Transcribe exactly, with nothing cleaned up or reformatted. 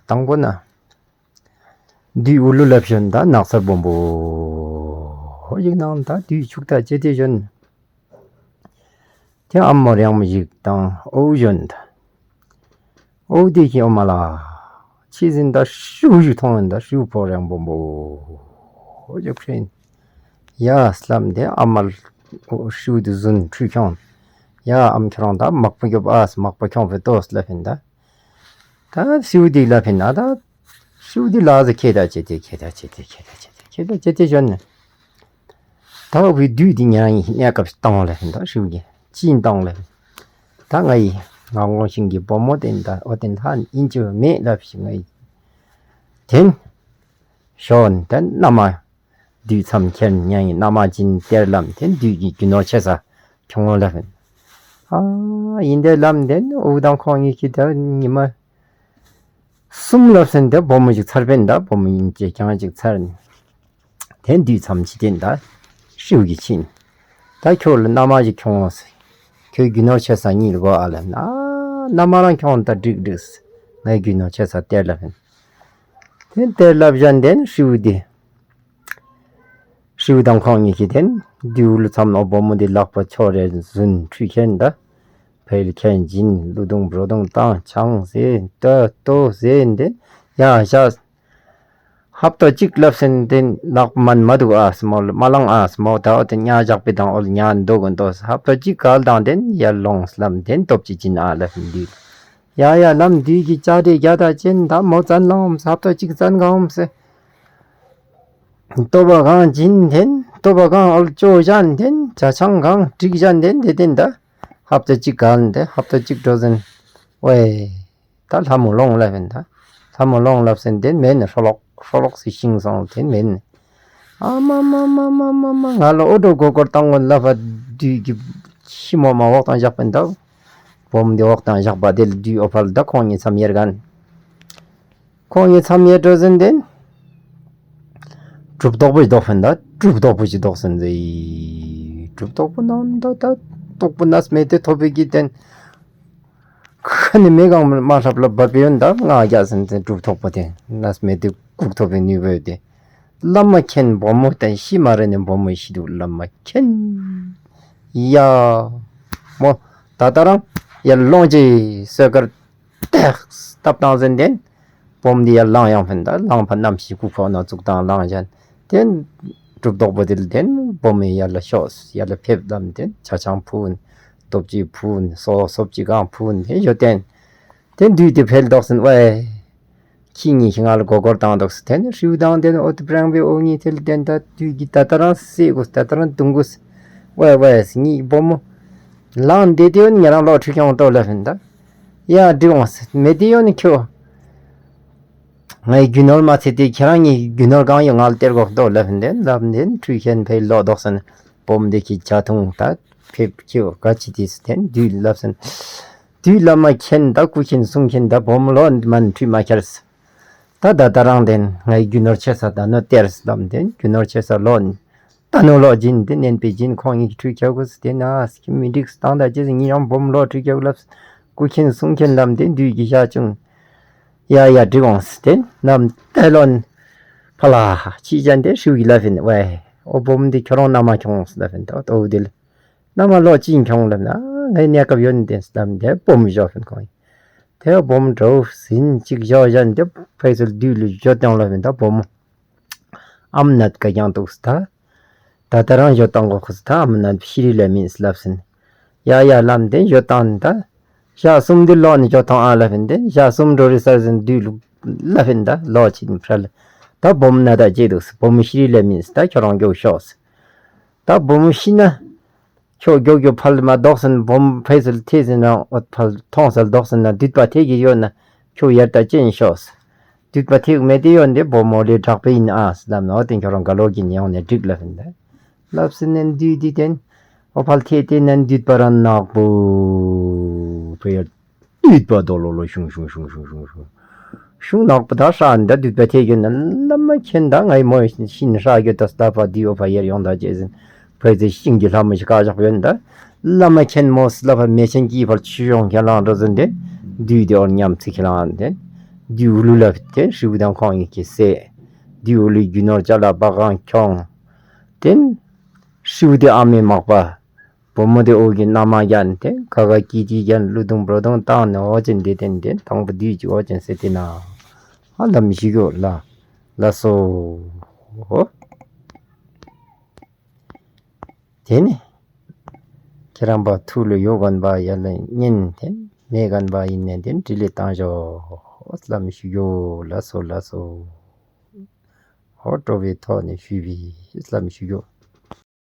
དང་པོ་ན་བདུད་འུ་ལུ་སླབ་བྱོན་ད་ནགས་ཚལ་སྦོམ་པོ་ཅིག་ནང་ད་བདུད་ཕྱུག་དང་བཅས་ཏེ་བྱོན། ཏེ་ཨམ་མོ་རེངམོ་ཅིག་དང་ཨོ་བྱོན་ད། ཨོ་དེ་གིས་ཨོ་མ་ལ་ཕྱི་ཟིན་ད་ཤིཝ་ཅིག་མཐོང་ཡོད་ད། ཤིཝ་ཕོ་རེངམོ་སྦོམ་པོ་ཅིག་ཕྱིན། ཡ་སླབ་སྟེ་ཨ་མ་ལ་ཤིཝ་དེ་བཟུང་ཁྲུས་ཁྱོང་། ཡ་ཨམ་ཁྱོད་རང་ད་མག་པ་རྒྱོབ་ཨ་ཟེར། མག་པ་ཁྱོང་བས་ཏོ་ཟེར་སླབ་ཨིན་ད། ད་ཤིཝ་དེ་སླབ་ཨིན་ན་ད། ཤིཝ་དེ་ལ་ཟེར་ཁྱེད་དང་བཅས་ཏེ་ཁྱེད་དང་བཅས་ཏེ་ཁྱེད་དང་བཅས་ཏེ་ཁྱེད་དང་བཅས་ཏེ་བྱོན་ནི། ད་འོ་བདུད་དེ་ཉ་ཡི་གནས་སྐབས་བཏང་སླབ་ཨིན་ད། ཤིཝ་གིས་ཅིན་བཏང་སླབ་ཨིན། ད་ང་ཡི་ངག་དབང་ཞིང་གི་བུམོ་དེ་ད་ཨོ་དེ་ལྷ་ཨིན་ཅི་མེད་སླབ་ཤིག། ང་ཡི་དེན་ཞོན་དེན་མནའ་མ་བདུད་མཚམས་ཁྱེར་ཉ་ཡི་མནའ་མ་ཅིན་སྟེར་སླབ་དེན་བདུད་ཀྱི་རྒྱུ་ནོར་ཆེ་ས་ཁྱོང་ངོ་སླབ་ཨིན། ཨ་ཨིན་དེ་སླབ་དེན་ཨོ་དང་ཁོང་གཉིས་ཀྱིས་ད་ཉི་མ་གསུམ་སླབ་ཟིན་ཏེ་བུམོ་ཅིག་ཚར་བས་ད། བུམོ་ཨིན་ཅི་ཀྱང་ཅིག་ཚར། དེན་བདུད་མཚམས་ཅིག་དེན་ད་ཤིཝ་གིས་ཕྱིན། ད་ཁྱོད་ལུ་མནའ་མ་ཅིག་ཁྱོང་ཟེར། ཁྱོད་རྒྱུ་ནོར་ཆེ་ས་གཉིས་དགོ་ཨ་ལ་ན། མནའ་མ་རང་ཁྱོང་ད་འགྲིག་འགྲིག་ཟེར། ངའི་རྒྱུ་ནོར་ཆེ་ས་སྟེར་སླབ་ཨིན། དེན་སྟེར་སླབ་བྱོན་དེན་ཤིཝ་དེ་ཤིཝ་དང་ཁོང་གཉིས་ཀྱིས་དེན་བདུད་ལུ་མཚམས་ཨོ་བུམོ་དེ་ལག་པ་ཕྱོགས་རེ་བཟུང་ཁྲུས་ཁྱེར་ད། ཕེལ་ཁྱེར་བྱིན་ལུས་གདུང་སྦོ་གདུང་བཏང་ཆང་ཟེར་ཏོ་ཏོ་ཟེར་དེན་ཡ་ཤ་ཧབ་ཏ་གཅིག་སླབ་ཟིན་དེན་ལག་མན་མ་འདུག་ཨ་ཟེར་མོ་མ་ལང་ཨ་ཟེར་མོ། ད་འོ་དེ་ཉ་ཇག་པའི་དང་ཨོལ་ཉ་འདུག་གོ་འདུག་ཟེར། ཧབ་ཏ་གཅིག་གལ་དང་དེན་ཡར་ལོང་སླབ་དེན་སྟོབས་ཅིག་བྱིན་ཨ་སླབ་བདུད། ཡ་ཡ་ལམ་བདུད་ཀྱི་ཅ་དེ་རྒྱ་ད་ཅན་ད་མོ་བཙན་ལང་འོང་ཟེར། ཧབ་ཏ་གཅིག་བཙན་གང་འོང་ཟེར། སྟོབས་པ་གང་བྱིན་དེན་སྟོབས་པ་གང་ཨོལ་ཅོ་བྱན་དེན་ཇ་ཆང་གང་སྒྲིག་བྱན་དེན་དེ་དེན་ད་ཧབ་ཏ་གཅིག་གལ་དེན་ཧབ་ཏ་གཅིག་འགྲོ་ཟིན། ཝེ་ད་ལྷ་མོ་ལོང་སླབ་ཨིན་ད། ལྷ་མོ་ལོང་སླབ་ཟིན་དེན་མེན་ཧྲོ་ལོག་ཧྲོ་ལོག་སི་ཤིང་སོང་དེན་མེན། ཨ་མ་མ་མ་མ་མ་མ་ང་ལུ་ཨོ་དོ་གོ་གོར་བཏང་ངོ་སླབ་པ་བདུད་ཀྱི་ཤི་མོ་མ་འོག་དང་བཞག་པ་ཨིན་ད། བུམོ་དེ་འོག་དང་བཞག་པ་དེ་ལུ་བདུད་ཨོ་ཕ་ལུ་ད་ཁོང་གཉིས་མཚམས་ཡར་གན། ཁོང་གཉིས་མཚམས་ཡར་འགྲོ་ཟིན་དེན་གྲུབ་ཐོབ་པོ་ཞིག་བདོག་ཕན་ད། གྲུབ་ཐོབ་པོ་ཞིག་བདོག་ཟིན་ཟེར། གྲུབ་ཐོབ་པོ་ནང་ད་ད་ཐོབ་པོ་ནས་མེད་དེ་ཐོབ་པའི་གི་དེན་ཁ་ནི་མེ་གང་མ་ལྷབ་ལྷབ་འབབ་པའི་ཡོན་ད་ང་རྒྱ་ཟིན་ཟིན་གྲུབ་ཐོབ་པོ་དེ་ནས་མེད་དེ་སྒུག་ཐོབ་པའི་ནུས་པ་ཡོད་དེ། བླ་མ་མཁྱེན་བུ་མོ་དེ་ཤི་མ་རེ་ནས་བུ་མོ་ཤི་འདུག་བླ་མ་མཁྱེན། ཡ་མོ་ད་ད་རང་ཡར་ལོང་ཅི་སོས་ཀར་ཏེག་སྟབས་བཏང་ཟིན་དེན་བུམོ་དེ་ཡར་ལང་ཡང་ཕན་ད་ལང་ཕ་གནམ་གཤིས་ལྐུགས་ཕོག་ན་བཙུགས་དང་ལང་ཞན་དེན་གྲུབ་ཐོབ་པོ་དེ་ལ་དེན་བུམོ་ཡར་ལ་ཤོག་ཡར་ལ་ཕེབས་ལམ་དེན་ཇ་ཆང་ཕུལ་སྟོབས་ཅིག་ཕུལ་སོ་སོབ་ཅིག་གང་ཕུལ་དེན་ཡོད་དེན། དེ་བདུད་དེ་ཕེལ་བདོག་ཟིན་ཝའེ། ཁྱེད་གཉིས་ཀྱིས་ང་ལུ་མགུ་སྐོར་བཏང་འདུག་ཟེར། དེ་ནས་ཧྲིལ་བཏང་དེ་ནས་ཨོ་ཏི་སྤྲང་པོའི་ཨོ་ངེ་ཐལ་དེ་ད་བདུད་ཀྱིས་ད་ད་རང་བསད་དགོས་ད་ད་རང་བརྡུང་དགོས་ཝའེ་ཝའེ་ཟེར། ངེའི་བུ་མོ་ལང་དེ་དེ་ཡོད་ན་ཉེ་རང་ལོག་ཁྲིད་ཁྱོང་ལྟོ་ལབ་ཧིན་ད། ཡ་འགྲིག་འོང་ཟེར། མེད་དེ་ཡོད་ན་ཁྱོད་ངའི་རྒྱུ་ནོར་མ་ཚད་དེ་ཁྱེད་རང་གཉིས་རྒྱུ་ནོར་གང་ཡོད་ང་ལུ་སྟེར་དགོས་ལྟོ་ལབ་ཧིན་དེ་ལབ་དེ་ཁྲུས་ཁྱེར་ཕེ་ལོག་འདུག་ཟེར། བུ་མོ་དེ་གིས་ཇ་འཐུང་ད་ཕེབས་ཁྱོད་ག་ཅི་དེ་ཟེར། དེ་བདུད་ལབ་ཟེར། བདུད་བླ་མ་མཁྱེན་ད་སྐུ་མཁྱེན་གསུང་མཁྱེན་ད་བུ་མོ་ལོག་མ་ཁྲུས་མ་ཁྱེར་ཟེར། ད་ད་ད་རང་དེ་ནས་ངའི་རྒྱུ་ནོར་ཆེ་ས་ད་ནོ་སྟེར་ཟེར་ལམ་དེ་ནས་རྒྱུ་ནོར་ཆེ་ས་ལོག་ད་ནོ་ལོག་བྱིན་དེ་ནན་པའི་བྱིན་ཁོང་གཉིས་ཀྱིས་ཁྲུས་ཁྱེར་དགོས་ཟེར། དེ་ནས་ཨ་ཙི་མི་འགྲིག་ཟེར་བཏང་ད་ཅི་ཟེར། ངེའི་ཡང་བུ་མོ་ལོག་ཁྲུས་ཁྱེར་དགོས་ལབ་ཟེར། སྐུ་མཁྱེན་གསུང་མཁྱེན་ལམ་དེ་བདུད་ཀྱི་ཞག་བྱུང་། ཡ་ཡ་འགྲིག་འོང་ཟེར། དེ་ནས་ལམ་དེ་ལོག་ཕར་ལ་ཕྱི་ཅན་དེ་ཧྲིལ་གྱིས་ལབ་ཧིན་ཝའེ་ཨོ་བུ་མོ་འདི་ཁྱོད་རང་མནའ་མ་ཁྱོང་ཟེར་ལབ་ཧིན་ད། ཨོ་དེ་ལས་མནའ་མ་ལོག་ཅི་ཁྱོང་ལབ་ན་ཨ་ངའི་གནས་སྐབས་ཡོད་ནི་དེ་ཟེར་ལམ་དེ་བུ་མོ་བཞག་ཧིན་ཁོང་ཡིན། དེ་བུ་མོ་འདྲཝ་ཟིན་ཅིག་བཞག་བཞག་འདི་ཕར་ཚུར་བདུད་ལུ་བཞོ་བཏང་ལབ་ཧིན་ད། བུ་མོ་ཨམ་ནད་ག་ཀྱང་འདུག་ཟེར་ད། ད་ད་རང་བཞོ་བཏང་དགོ་ཁོ་ཟེར་ད། ཨམ་ནད་ཤི་རི་ལས་མིན་ཟེར་ལབ་ཟིན། ཡ་ཡ་ལམ་དེ་བཞོ་བཏང་ད། ཞག་གསུམ་དེ་ལོག་ནི་བཞོ་བཏང་ཨ་ལབ་ཧིན་དེ་ཞག་གསུམ་འགྲོ་རི་སར་ཟིན་བདུད་ལུ་ལབ་ཧིན་ད་ལོག་ཅིག་ཕར་ལ། ད་བུ་མོ་ནད་ད་ཅི་འདུག་ཟེར། བུ་མོ་ཤི་རི་ལས་མིན་ཟེར། ད་ཁྱོད་རང་མགྱོགས་ཤོག་ཟེར། ད་བུ་མོ་ཤི་ན་ཁྱོད་མགྱོགས་མགྱོགས་ཕར་ལ་མར་འདུག་ཟིན། བུ་མོ་ཕར་ཚུར་ཐལ་ཟིན་ན་ཨོ་ཕར་མཐོང་སར་འདུག་ཟིན་ན་བདུད་པ་ཐལ་གྱི་ཡོད་ན་ཁྱོད་ཡར་ད་ཅི་ཤོག་ཟེར། བདུད་པ་ཐལ་མེད་དེ་ཡོད་འདི་བུ་མོ་ལས་དྲག་པའི་ཡིན་ཨ་ཟེར་ལབ་ན་ཨོ་དེ་ཁྱོད་རང་ག་ལོག་གིན་ཡོང་ནས་འགྲིག་ལབ་ཧིན་ད། ལབ་ཟིན་ནས་བདུད་དེ་དེ་ནས་ཨོ་ཕར་ལ་ཐལ་དེ་ནས་བདུད་པ་རང་ནག་པོ་ཕར་ཡར་བདུད་པ་རྡོ་ལོ་ལོ་ཤུང་ཤུང་ཤུང་ཤུང་ཤུང་ཤུང་ནག་པོ་ད་ཧྲག་ནི་ད་བདུད་པ་ཐལ་གྱི་ཡོད་ན་བླ་མ་མཁྱེན་ད་ངའི་མོ་ཤི་ནི་ཧྲག་གི་ཡོད་ད་ཟེར་ད་ཕར་བདུད་ཨོ་ཕར་ཡར་ཡོང་ད་ཅི་ཟེར། ཕར་ཚུར་ཤིང་གི་ལྷ་མོ་ཞིག་བཀག་བཞག་ཡོད་ད། བླ་མ་མཁྱེན་མོ་ཟེར་ལབ་ཕར་མེ་ཆེན་གྱི་ཕར་ཆུ་ཡོང་ཁས་བླངས་འགྲོ་ཟིན་དེ་བདུད་དེ་ཨོ་ཉམས་ཚིག་ཁས་བླངས་དེ་ བདུད་ཀླུ་ལ་ཏེ་ཧྲིལ་བུ་དང་ཁོང་གཉིས་ཀྱིས་བསད། བདུད་ཀླུའི་རྒྱུ་ནོར་ཅ་ལ་འབག་གང་ཁྱོང་། ཏེ་ཧྲིལ་བུ་དེ་ཨ་མའི་མག་པ། བུམོ་དེ་འོག་གི་མནའ་མ་བརྒྱན། ཏེ་ཁ་ཁ་སྐྱིད་སྐྱིད་བརྒྱན། ཀླུ་དུང་འབྲོ་དུང་བཏང་ནི་འོ་ཅན་དེ་ཏེ་ཏེ་དང་པོ་བདུད་ཀྱི་འོ་ཅན་བསད་དེ་ན། ཨ་ལམ་ཞིག་གོ་ལ། ལགས་སོ། དེ་ནི་ཁྱེད་རང་པ་ཐུགས་ལུ་ཡོད་གོན་པ་ཡར་ལས་ཉན། ཏེ་མེད་གོན་པ་ཨིན་ནི་ཏེ་འདྲི་ལས་བཏང་ཤོག་ལམ་ཞིག་གོ། ལགས་སོ་ལགས་སོ། ཧོ་སྤྲོ་བའི་ཐོག་ནས་ཞུས་པའི་ལམ་ཞིག་གོ།